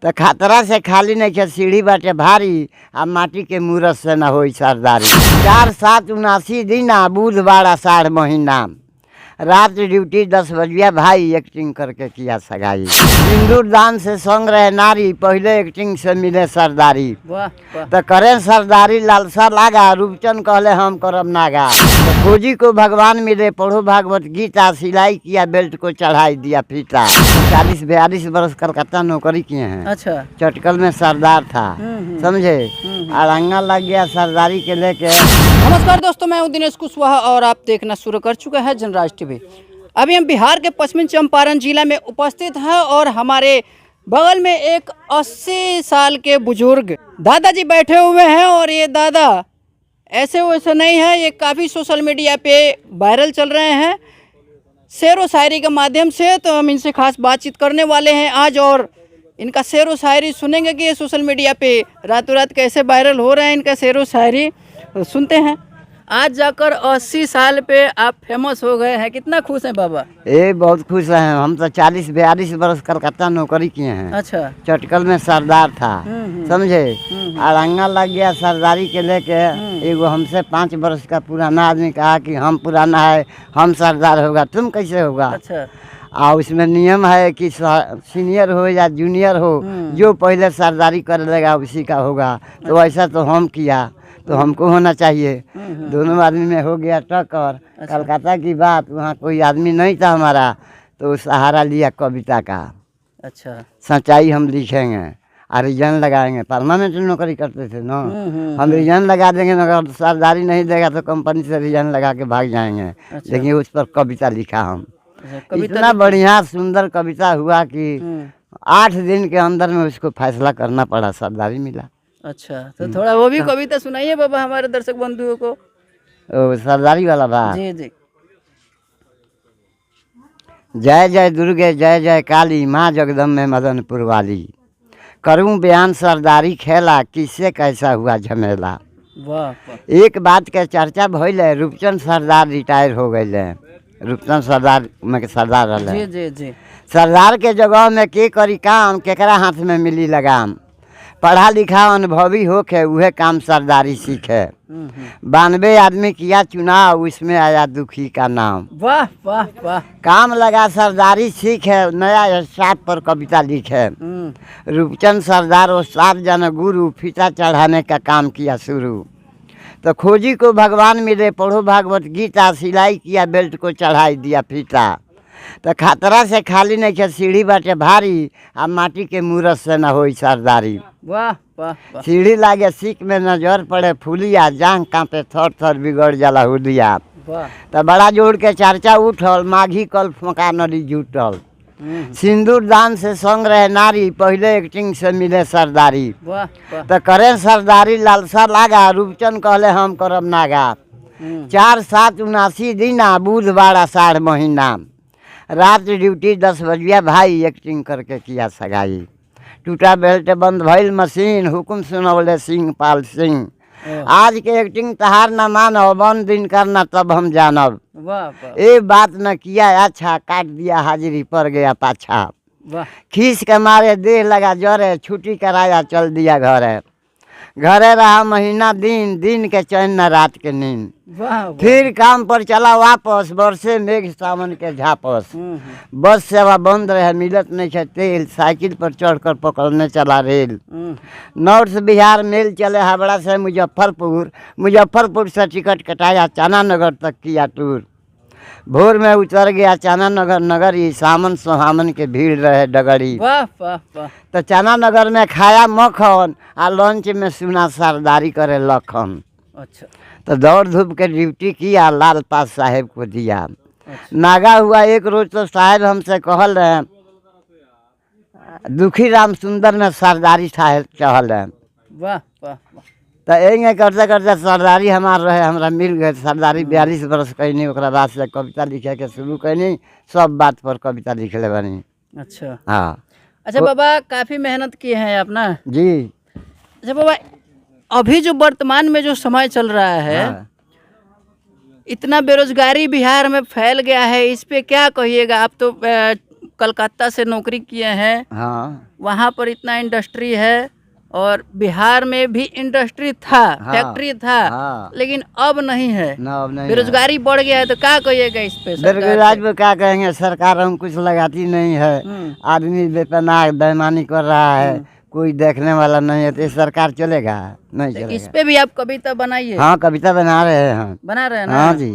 तो खतरा से खाली नहीं खे, सीढ़ी बाटे भारी आ माटी के मूरत से ना होई सरदारी। 4/7/79 दिना बुधवार आषाढ़ महीना, रात ड्यूटी 10 बजिया भाई एक्टिंग करके किया सगाई। सिंदूर दान से संग रहे नारी, पहले एक्टिंग से मिले सरदारी। वाह वाह। तो करें सरदारी लालसा लागा, रूपचंद कहले हम करब नागा। तो खोजी को भगवान मिले, पढ़ो भागवत गीता, सिलाई किया बेल्ट को चढ़ाई दिया फीता। 40-42 बरस कलकत्ता नौकरी किए हैं। अच्छा। चटकल में सरदार था, समझे। अरंगा लग गया सरदारी के लेके। नमस्कार दोस्तों, मैं हूं दिनेश कुशवाहा और आप देखना शुरू कर चुके हैं जनराज टीवी। अभी हम बिहार के पश्चिम चंपारण जिला में उपस्थित हैं और हमारे बगल में एक 80 साल के बुजुर्ग दादाजी बैठे हुए हैं। और ये दादा ऐसे वैसे नहीं है, ये काफ़ी सोशल मीडिया पे वायरल चल रहे हैं शेर व शायरी के माध्यम से। तो हम इनसे खास बातचीत करने वाले हैं आज और इनका शेर व शायरी सुनेंगे कि ये सोशल मीडिया पे रातों रात कैसे वायरल हो रहे हैं इनका शेर व शायरी। तो सुनते हैं। आज जाकर 80 साल पे आप फेमस हो गए हैं, कितना खुश हैं बाबा? ए बहुत खुश हैं हम तो। 40-42 बरस कलकत्ता नौकरी किए हैं। अच्छा। चटकल में सरदार था, समझे। अरंगा लग गया सरदारी के लेके। एगो हमसे 5 बरस का पुराना आदमी कहा कि हम पुराना है, हम सरदार होगा, तुम कैसे होगा। अच्छा। आ उसमें नियम है कि सीनियर हो या जूनियर हो, जो पहले सरदारी कर लेगा उसी का होगा। तो ऐसा तो हम किया तो हमको होना चाहिए। दोनों आदमी में हो गया टक्कर। कलकत्ता की बात, वहाँ कोई आदमी नहीं था हमारा, तो सहारा लिया कविता का। अच्छा। सच्चाई हम लिखेंगे और रिजन लगाएंगे। परमानेंट नौकरी करते थे ना, हम रिजन लगा देंगे, अगर सरदारी नहीं देगा तो कंपनी से रिजन लगा के भाग जाएंगे। अच्छा। लेकिन उस पर कविता लिखा हम। अच्छा, कविता। इतना बढ़िया सुंदर कविता हुआ कि 8 दिन के अंदर में उसको फैसला करना पड़ा, सरदारी मिला। अच्छा, तो थोड़ा वो भी कविता सुनाइए बाबा हमारे दर्शक बंधुओं को। ओ सरदारी वाला बात। जी जी। जय जय दुर्गे जय जय काली, माँ जगदम्बे मदनपुर वाली। करूँ बयान सरदारी खेला, किससे कैसा हुआ झमेला। वाह वाह। एक बात के चर्चा भइल है, रूपचंद सरदार रिटायर हो गए। रूपचंद सरदार में के सरदार रहे। जी जी जी। सरदार के जगह में के करी काम, केकरा हाथ में मिली लगाम। पढ़ा लिखा अनुभवी होके उहे काम सरदारी सीखे। 92 आदमी किया चुनाव, उसमें आया दुखी का नाम। वाह वाह वाह। काम लगा सरदारी सीखे, नया स्टाफ पर कविता लिखे। रूपचंद सरदार और 7 जन गुरु, फीता चढ़ाने का काम किया शुरू। तो खोजी को भगवान मिले, पढ़ो भागवत गीता, सिलाई किया बेल्ट को चढ़ाई दिया फीता। तो खतरा से खाली नहीं खे, सीढ़ी बाटे भारी आ माटी के मूरत से ना होई सरदारी। वाह वाह वाह। सीढ़ी लागे सीख में नजर पड़े फूलिया, जांग कांपे थर थर बिगड़ जाला हुलिया। वाह। तो बड़ा जोड़ के चर्चा उठल, माघी कल फोका नदी जुटल। सिंदूर दान से संग रहे नारी, पहले एक्टिंग से मिले सरदारी। वाह वाह। तो करें सरदारी लालसा लागा, रूपचंद कहले हम करब नागा। 4/7/79 दिना बुधवार आषाढ़ महीना, रात ड्यूटी 10 बजिया भाई एक्टिंग करके किया सगाई। टूटा बेल्ट बंद भइल मशीन, हुकुम सुनौले सिंह पाल सिंह। आज के एक्टिंग तहार न मानब, वन दिन करना तब हम जानब। वाह वाह। ए बात न किया अच्छा, काट दिया हाजिरी पर गया पाछा। वाह। खींच के मारे देह लगा जरे, छुट्टी कराया चल दिया घरे। घरे रहा महीना दिन, दिन के चैन न रात के नींद। वाह वाह। फिर काम पर चला वापस, बरसे मेघ सावन के झापस। बस सेवा बंद रहे, मिलत नहीं है तेल, साइकिल पर चढ़कर पकड़ने चला रेल। नॉर्थ बिहार मेल चले हावड़ा से मुजफ्फरपुर, मुजफ्फरपुर से टिकट कटाया चाना नगर तक किया टूर। भोर में उतर गया चाना नगर नगरी, सामन सुहामन के भीड़ रहे डगरी। वाह वाह वाह। तो चाना नगर में खाया मक्खन आ लंच में सुना सरदारी करे लखन। अच्छा। तो दौड़ धूप के ड्यूटी किया, लाल पास साहेब को दिया। अच्छा। नागा हुआ एक रोज तो साहेब हमसे कहल रहे, दुखी राम सुंदर में सरदारी साहेब चहल रहे। वाह वाह वाह। तो एंगे करते करते सरदारी हमार रहे, हमरा मिल गए सरदारी। 42 बरस कैनी, ओकरा बाद से कविता लिखे के शुरू कैनी, सब बात पर कविता लिखले बनी। अच्छा। हाँ। अच्छा बाबा, काफ़ी मेहनत किए हैं आप ना? जी। अच्छा बाबा, अभी जो वर्तमान में जो समय चल रहा है, हाँ। इतना बेरोजगारी बिहार में फैल गया है, इस पे क्या कहिएगा आप? तो कलकत्ता से नौकरी किए हैं, हाँ। वहाँ पर इतना इंडस्ट्री है और बिहार में भी इंडस्ट्री था, हाँ, फैक्ट्री था, हाँ। लेकिन अब नहीं है। ना, अब नहीं है। बेरोजगारी बढ़ गया है, तो क्या कहिएगा इस पे सरकार से? बेरोजगारी पे क्या कहेंगे, सरकार हम कुछ लगाती नहीं है। आदमी बेपनाह बेईमानी कर रहा है, कोई देखने वाला नहीं है, तो ये सरकार चलेगा नहीं तो इस चलेगा। पे भी आप कविता बनाइए। हाँ, कविता बना रहे हैं हम। बना रहे हैं ना? हाँ जी।